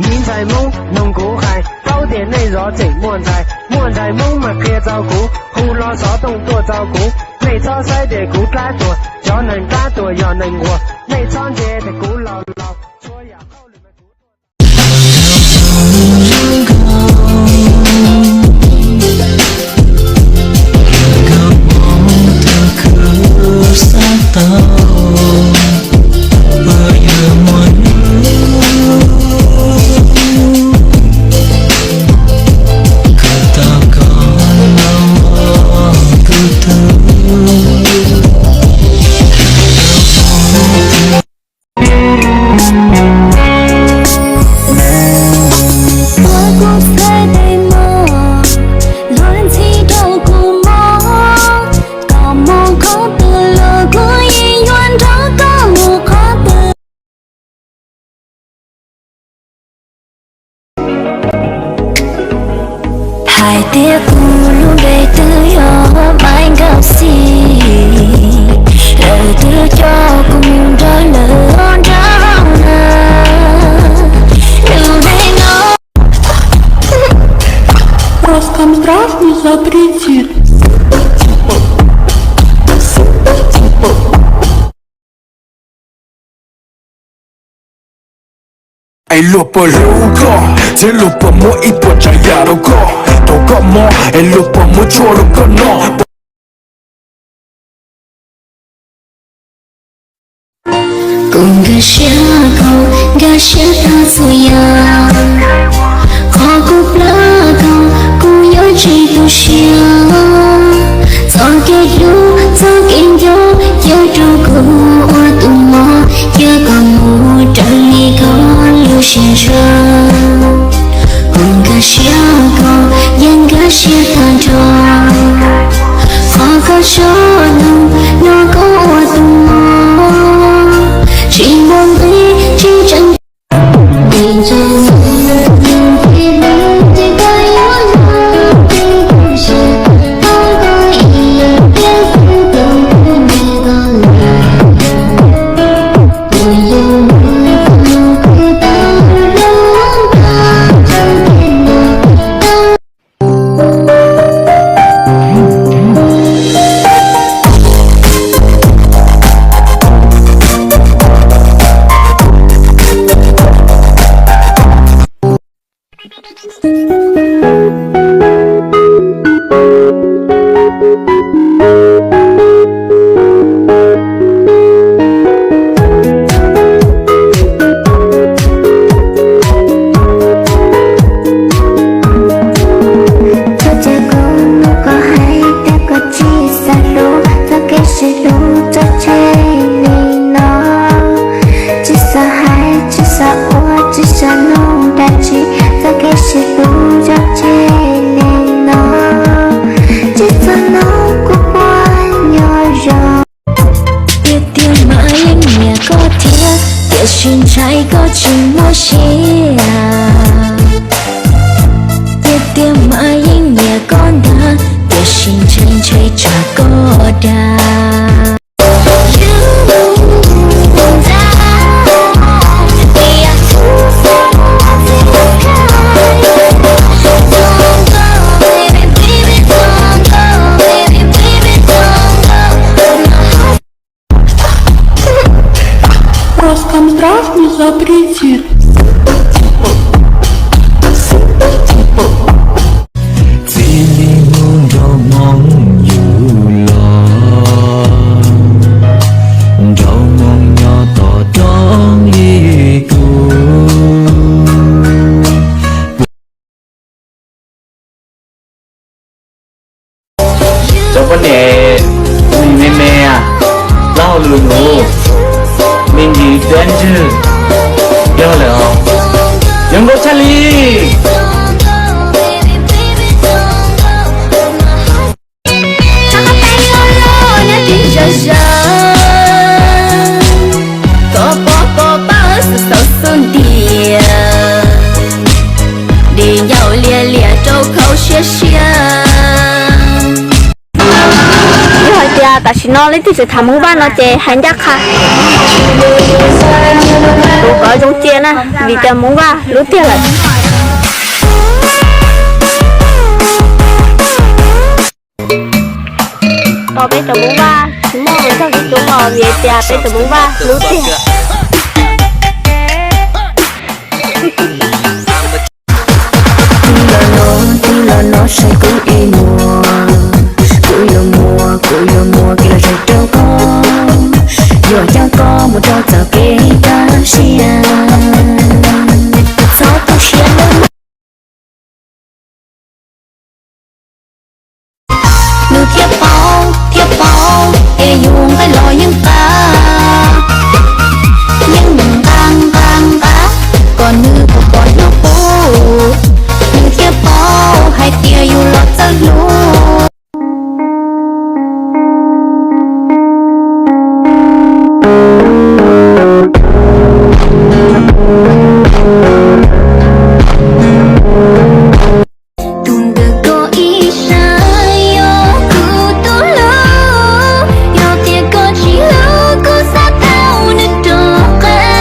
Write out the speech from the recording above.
Me ntxhais Hmoob, noog kuv hais, paub tias nej zov tseem muaj ntxhais, muaj ntxhais Hmoob mas qhia txog kuv, hu hlo xov tooj tuaj txog kuv. Nej txhob saib tias kuv dlab tsuag, cov neeg dlab tsuag yog neeg nquag. Nej txhob ntse tias kuv laus laus, txhua yam hauj lwm mas kuv Ua kuv txhais tes mos, luag ntxhi rau kuv mob, kom mus qhov twg los kuv yeej yuav nrog koj mus qhov twg. Hais tias kuv lub npe twb yog Maiv Nkauj Xis, lawv twb coj kuv mus nrog lawv nraug na. Lub neej no. Рассказ страшный запретит. Es luag puas hlub koj thiab luag puas muab ib puas tsav yam rau koj, thaum koj mob es luag puas muab tshuaj rau koj noj. Kuv nkag siab koj, nkag siab tag txhua yam, qhov kuv plab koj kuv yuav tsis tu siab. Txoj kev hlub txoj kev nco, cia rau kuv ua tus mob, cia koj mus raws li koj lub siab ntshaw. Kuv nkag siab koj, yeej nkag siab tag nrho, qhov koj tso nug no koj ua tus mob, tsis muaj nqis tsis tseem. Txoj kev sib hlub tso tseg li no, tsis xav hais tsis xav ua tsis xav nug dab tsi, txoj kev sib hlub tso tseg li no, tsis xav nug kuv puas nyob zoo. Tiag tiag mas yeej nyiam koj thiab, tiam sis ntshai koj tsis muaj siab. Tiag tiag mas yeej nyiam koj ntag, tiam sis ntshai ntshai tsam koj dag. Рассказ страшный запретит. Txij li hnub nraug hmoob yug los, nraug hmoob nyob tos rooj li kuv. Cov poj niam, me me, plaub hau lus nus, me ntsis dab ntswg, yog lawm os. Yuav nkauj tshaj li. Koj pom koj pab xav xav xub ntiag, di ncaus lias lias rau khau siab siab. Yog hais tias Tam sim no leej twg tseem tham Hmoob Vaj no ces hais ncaj qha, tus kov zoo cia na, vim tias Hmoob Vaj lub tiag lawm. Tos peb cov Hmoob Vaj tsis muaj nrog tib tub los vim tias peb cov Hmoob Vaj lub tiag. Twb los no, twb los no saib kuv ib muag, kuv yuav muag, kuv yuav muag kev lom zem rau koj, yuav coj koj mus rau txoj kev kaj siab. Txhob tu siab nawb. Nws thiaj paub, thiaj paub, es yus nqaij los yeej nqa, yeej nqa nqa nqa, kom nws puas pom nyob kuv, nws thiaj paub hais tias yus los txawj hlub. Tus ntawm koj ib sab yog kuv tus hlub, yog tias koj tsis hlub kuv xav tau nws rov qab.